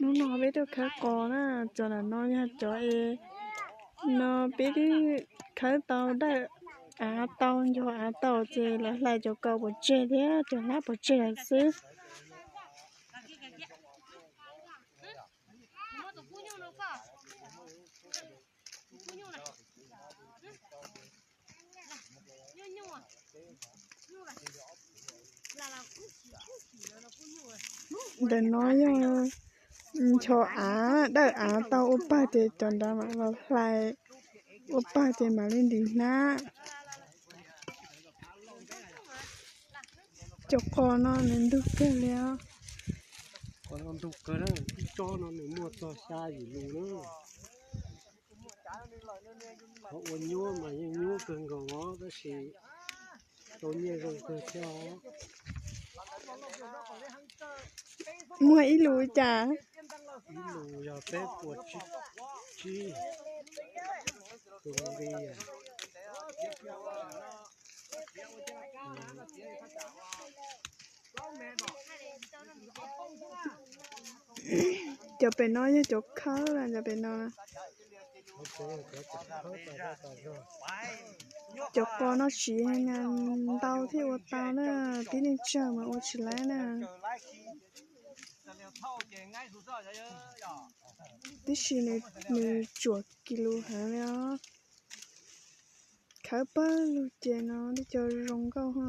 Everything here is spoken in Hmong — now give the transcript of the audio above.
Hnub no peb tuaj khawb qos na, cov ntawm no yog cov es no peb twb khawb tau dawj av tau, ncog av tau ces lawv hlais cov kaus pov tseg thiab cov hlab pov tseg lawm xwb. Ntawm no yog ncho av, dawj av tau ua pag ces cov nrad mam los hlais, ua pag ces mam li ntim hnab. Cov qos no nws ntug kawg li os. Qos no ntug kawg na, ib tsob no nws muaj txog xya yim lus na. Qhov ua nyuaj mas yeej nyuaj kawg nkaus os, tab sis tau nyiaj zoo kawg thiab os. Muag ib lus cas? Ib lus yog peb puas tsib, tsib tus nqi. Cov pem no yog cov khawb, cov pem no. Cov qos no siv ntau thiaj ua tau na, tib neeg tsawg mas ua tsis laib na. Tab sis nws tsuam kis lus heev li os. Khawb pawg lug ces no tib co zoo nkauj ho.